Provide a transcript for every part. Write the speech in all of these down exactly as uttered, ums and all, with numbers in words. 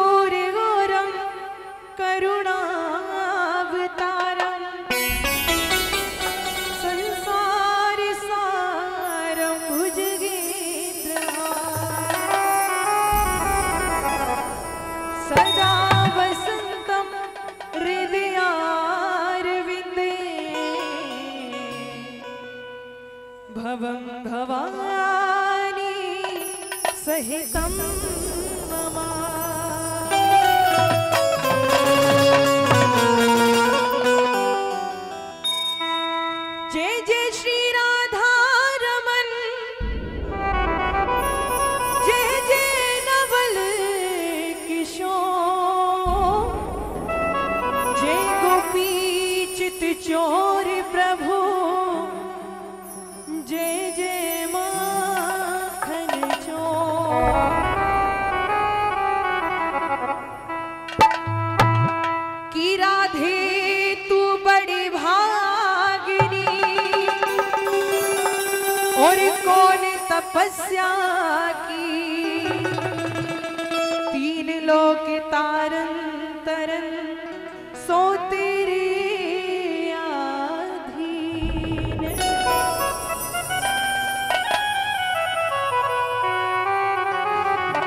घोरं करुणावतारं संसार सारं भुजगेन्द्रहारं सदा वसन्तं हृदयारविन्दे भवं भवानी सहितं मम। जय जय श्री राधा रमन, जय जय नवल किशोर, जय गोपी चित चोर प्रभु, जय जय माखन चोर। कि राधे तू बड़ी भागिनी, और कौन तपस्या की, तीन लोक तारन तरन सो तेरे अधीन।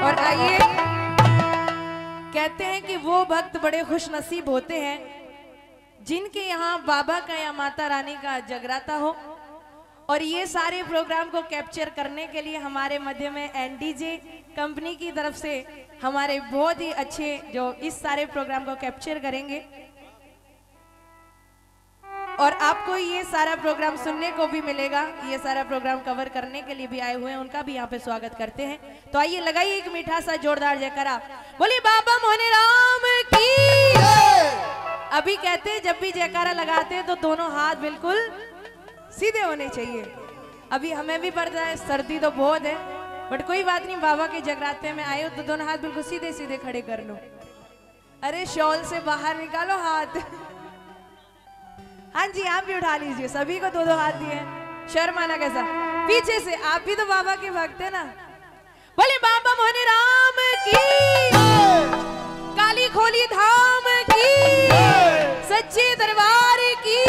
और आइए, कहते हैं कि वो भक्त बड़े खुशनसीब होते हैं जिनके यहाँ बाबा का या माता रानी का जगराता हो। और ये सारे प्रोग्राम को कैप्चर करने के लिए हमारे मध्य में एनडीजे कंपनी की तरफ से हमारे बहुत ही अच्छे, जो इस सारे प्रोग्राम को कैप्चर करेंगे, और आपको ये सारा प्रोग्राम सुनने को भी मिलेगा। ये सारा प्रोग्राम कवर करने के लिए भी आए हुए हैं, उनका भी यहाँ पे स्वागत करते हैं। तो आइए, लगाइए एक मीठा सा जोरदार जयकारा, बोलिए बाबा मोहन राम की। अभी कहते हैं, जब भी जयकारा लगाते हैं तो दोनों हाथ बिल्कुल सीधे होने चाहिए। अभी हमें भी पड़ता है, सर्दी तो बहुत है, बट कोई बात नहीं, बाबा के जगराते में आए हो तो दोनों हाथ बिल्कुल सीधे सीधे खड़े कर लो। अरे, शॉल से बाहर निकालो हाथ। हाँ जी, आप भी उठा लीजिए, सभी को दो दो हाथ दिए। शर्माना कैसा? पीछे से, आप भी तो बाबा के भक्त है ना। बोले बाबा मोहन राम की, काली खोली धाम की, सच्चे दरबार की,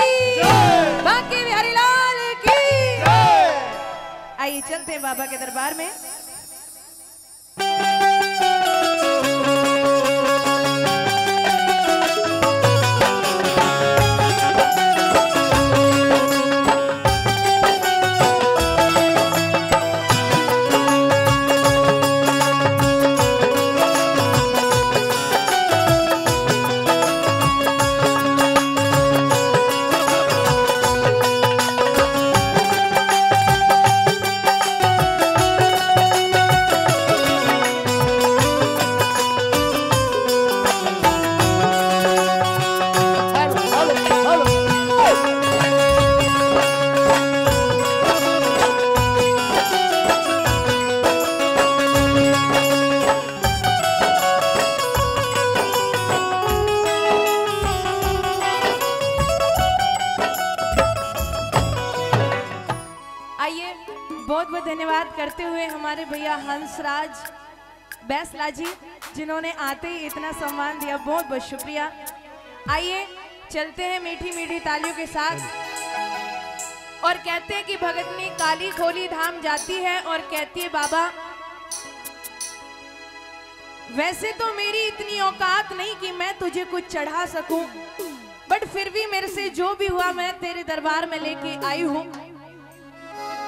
बांके बिहारी लाल की। आइए, चलते हैं बाबा के दरबार में। आइए, बहुत बहुत धन्यवाद करते हुए हमारे भैया हंसराज बैसला जी, जिन्होंने आते ही इतना सम्मान दिया, बहुत बहुत शुक्रिया। आइए, चलते हैं मीठी मीठी तालियों के साथ। और कहते हैं कि भगतनी काली खोली धाम जाती है और कहती है, बाबा, वैसे तो मेरी इतनी औकात नहीं कि मैं तुझे कुछ चढ़ा सकूं, बट फिर भी मेरे से जो भी हुआ, मैं तेरे दरबार में लेके आई हूं।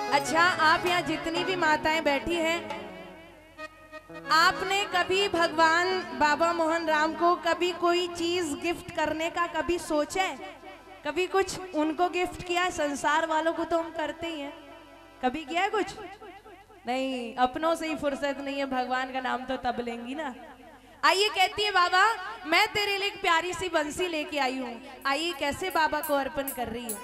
अच्छा, आप यहाँ जितनी भी माताएं बैठी हैं, आपने कभी भगवान बाबा मोहन राम को कभी कोई चीज गिफ्ट करने का कभी सोचा है? कभी कुछ उनको गिफ्ट किया है? संसार वालों को तो हम करते ही हैं, कभी किया है कुछ? नहीं, अपनों से ही फुर्सत नहीं है, भगवान का नाम तो तब लेंगी ना। आइए, कहती है, बाबा, मैं तेरे लिए एक प्यारी सी बंसी लेके आई हूँ। आइए, कैसे बाबा को अर्पण कर रही है।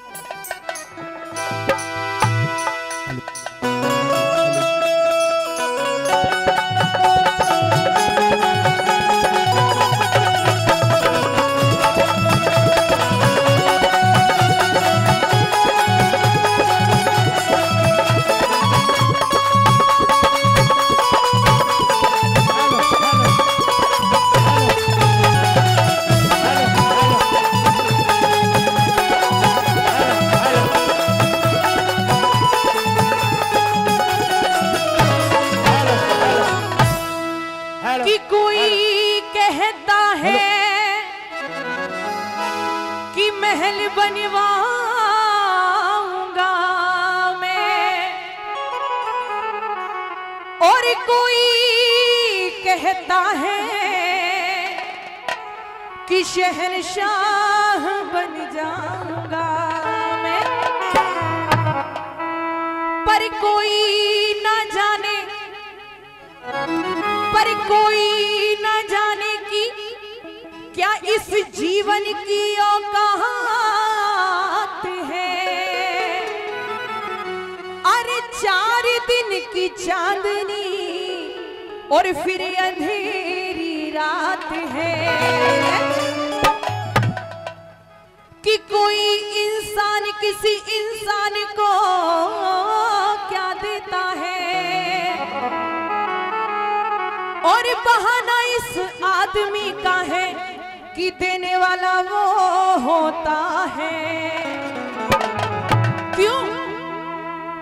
महल बनवाऊंगा मैं। और कोई कहता है कि शहंशाह बन जाऊंगा मैं, पर कोई ना जाने, पर कोई ना जाने कि क्या इस जीवन की औकात है। अरे, चार दिन की चांदनी और फिर अंधेरी रात है। कि कोई इंसान किसी इंसान को क्या देता है, और बहाना इस आदमी का है कि देने वाला वो होता है। क्यों?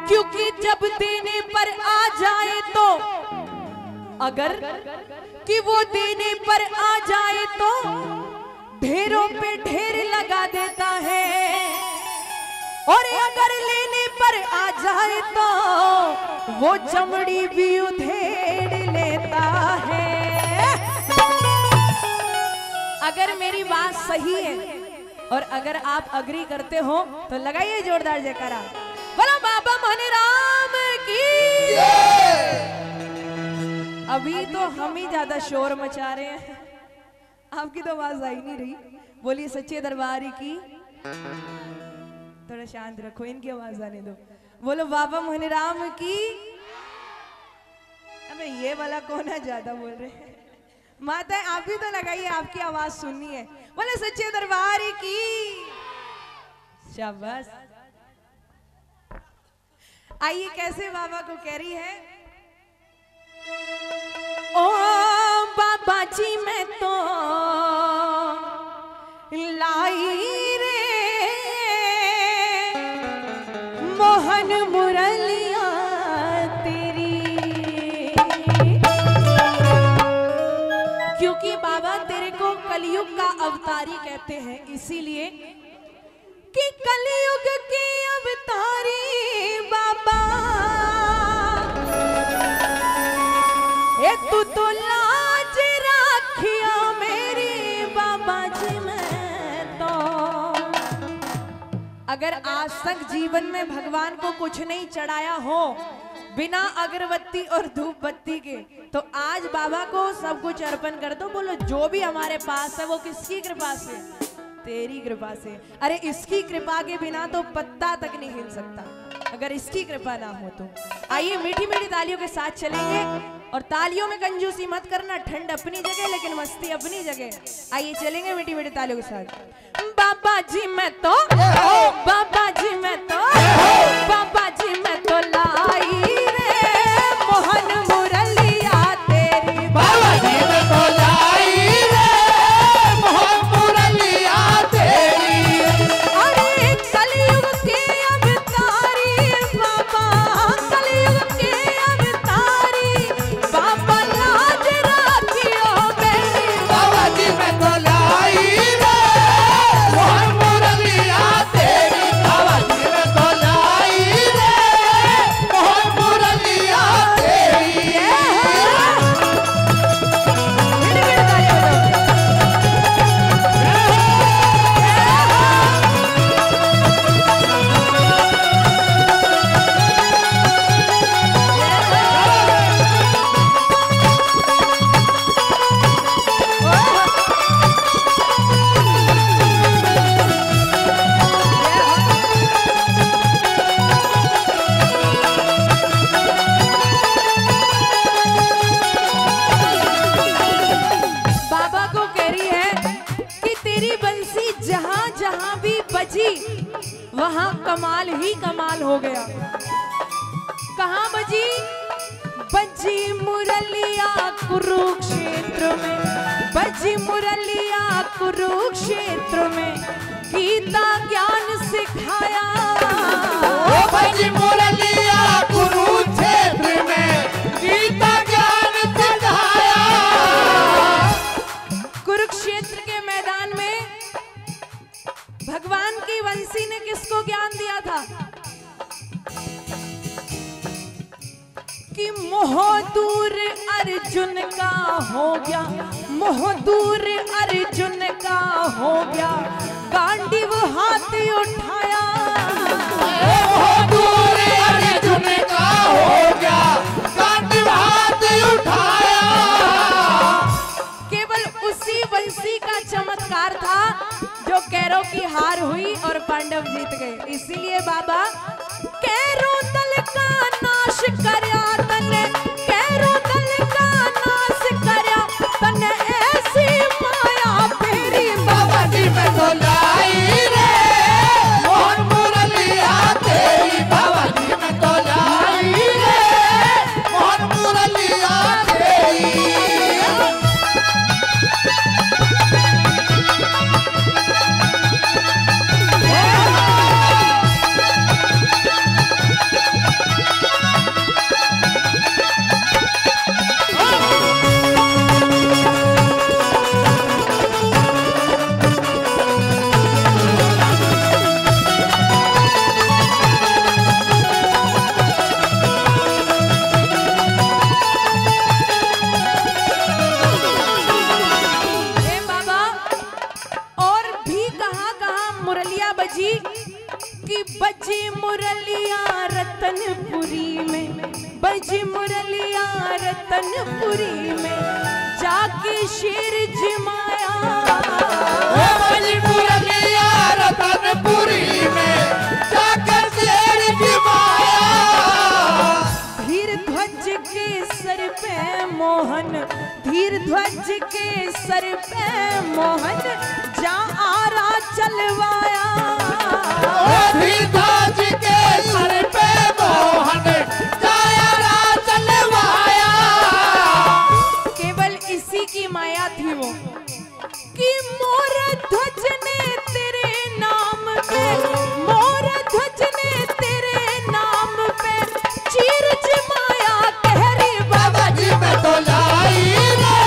क्योंकि जब देने पर आ जाए तो, अगर कि वो देने पर आ जाए तो ढेरों पे ढेर लगा देता है, और अगर लेने पर आ जाए तो वो चमड़ी भी उधेड़ लेता है। अगर मेरी बात सही है और अगर आप एग्री करते हो तो लगाइए जोरदार जयकारा। बोलो बाबा मोहन राम की। अभी तो हम ही ज्यादा शोर मचा रहे हैं, आपकी तो आवाज आ ही नहीं रही। बोलिए सच्चे दरबार की। थोड़ा शांत रखो, इनकी आवाज आने दो। बोलो बाबा मोहन राम की। अबे, ये वाला कौन है ज्यादा बोल रहे हैं? माता, आप भी तो लगाइए, आपकी आवाज सुननी है। बोलो सच्चे दरबार की। शाबाश। आइए, कैसे बाबा को कह रही है। ओ बाबा जी, मैं तो लाई रे मोहन मुरलिया तेरी, क्योंकि बाबा तेरे को कलयुग का अवतारी कहते हैं, इसीलिए कि कलयुग के अवतारी बाबा, ए तू तो लाज राखियो मेरी बाबा जी, मैं तो। अगर आज तक जीवन में भगवान को कुछ नहीं चढ़ाया हो बिना अगरबत्ती और धूप बत्ती के, तो आज बाबा को सब कुछ अर्पण कर दो। बोलो, जो भी हमारे पास है वो किसकी कृपा से? तेरी कृपा से। अरे, इसकी कृपा के बिना तो पत्ता तक नहीं हिल सकता, अगर इसकी कृपा ना हो तो। आइए, मीठी मीठी तालियों के साथ चलेंगे। और तालियों में कंजूसी मत करना, ठंड अपनी जगह लेकिन मस्ती अपनी जगह। आइए, चलेंगे मीठी मीठी तालियों के साथ। बाबा जी मैं तो, बाबा जी मैं तो, बाबा जी मैं तो लाई रे मोहन मुरलिया तेरी। बाबा जी मैं तो लाई रे मोहन मुरलिया तेरी। अरे कलयुग के अवतारी बाबा, कलयुग के अवतारी बाबा, लाज राखियो मेरी। बाबा जी मैं तो लाई रे मोहन मुरलिया तेरी। बाबा जी मैं तो लाई रे मोहन मुरलिया तेरी। बाबा को कह रही है कि तेरी बंसी जहां जहां भी बजी, वहां कमाल ही कमाल हो गया। कहां बजी? बजी मुरलिया कुरुक्षेत्र में, बजी मुरलिया कुरुक्षेत्र में, गीता ज्ञान सिखाया। ओ बजी मुरलिया कुरुक्षेत्र में, गीता ज्ञान सिखाया। कुरुक्षेत्र के मैदान में भगवान अर्जुन का हो गया, मोह दूर अर्जुन का हो गया, गांडीव हाथ उठाया। मोह दूर अर्जुन का हो गया, गांडीव हाथ उठाया। केवल उसी वंशी का चमत्कार था जो कैरों की हार हुई और पांडव जीत गए। इसीलिए बाबा कैरों दल का नाश करया तन्ने, कैरों दल का नाश करया तन्ने, ऐसी माया तेरी बाबा जी में तो लाई रे। मोहन मुरलिया तेरी बाबा जी में तो लाई रे। मोहन मुरलिया तेरी। हे बाबा, और भी कहाँ-कहाँ मुरलिया बजी कि बजी मुरलिया रतनपुरी में, बजी मुरलिया रतनपुरी में, जाके शेर जिमाया। ओ बजी मुरलिया रतनपुरी में, जाके शेर जिमाया। धीर ध्वज के सर पे मोहन, धीर ध्वज के सर पे मोहन, जा आरा चलवाया। ओ धीर ध्वज के सर पे मोहन, जा आरा चलवाया। केवल इसी की माया थी वो। कि मोर ध्वज ने तेरे नाम पे, मोर ध्वज ने तेरे नाम पे चीर जिमाया, कह री बाबा जी मैं तो लाई रे।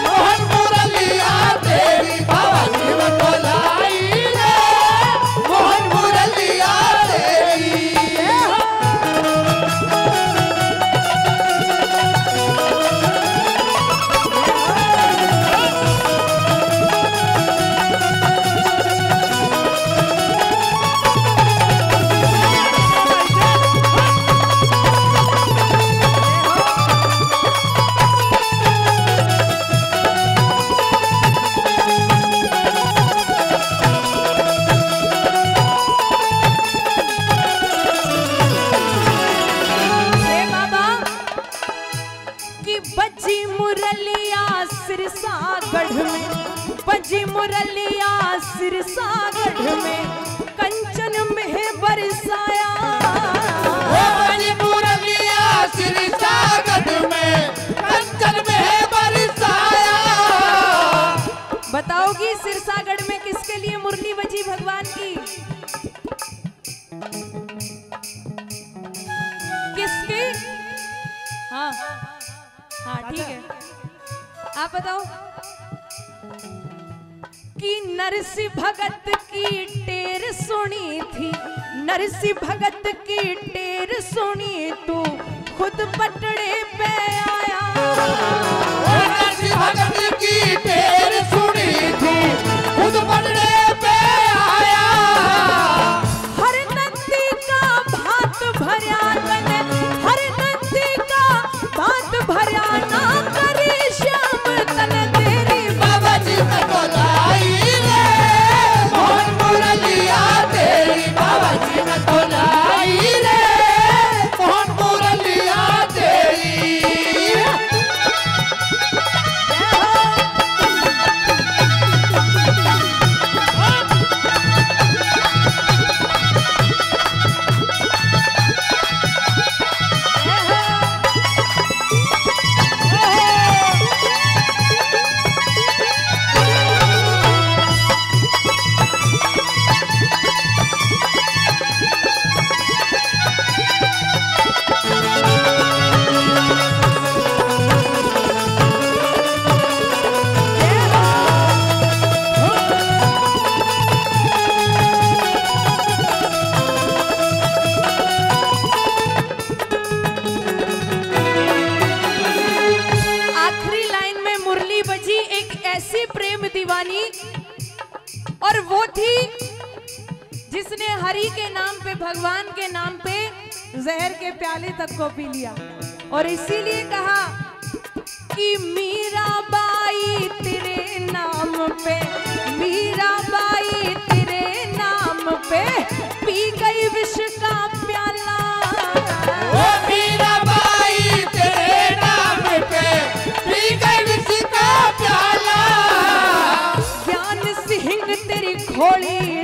मोहन मुरलिया तेरी बाबा जी मैं तो लाई रे। मोहन मुरलिया तेरी। हे बाबा, कि बजी मुरलिया सिरसागढ़ में, बजी मुरलिया सिरसागढ़ में, कंचन में बरसाया। ओ बजी मुरलिया सिरसागढ़ में, कंचन में बरसाया। बताओगी सिरसागढ़ में किसके लिए मुरली बजी भगवान की? किसकी? हाँ, हाँ, ठीक है। आप बताओ कि नरसी भगत की टेर सुनी थी, नरसी भगत की टेर सुनी तू खुद पटड़े पे आया। ओ नरसी भगत की टेर सुनी थी, खुद पटड़े पे आया। हर नंदी का भात भरया तने, हर नंदी का भात भरया ना करी श्याम तने तेरी। बाबा जी मैं तो लाई रे, मोहन मुरलिया तेरी। बाबा जी मैं तो लाई रे, मोहन मुरलिया तेरी। जय हो। ऐसी प्रेम दीवानी, और वो थी जिसने हरि के नाम पे, भगवान के नाम पे जहर के प्याले तक को पी लिया। और इसीलिए कहा कि मीरा बाई तेरे नाम पे, मीरा बाई तेरे नाम पे पी गई विष का प्याला। ओ मीरा बाई तेरे नाम पे पी गई विष का प्याला। ज्ञान सिंह तेरी खोली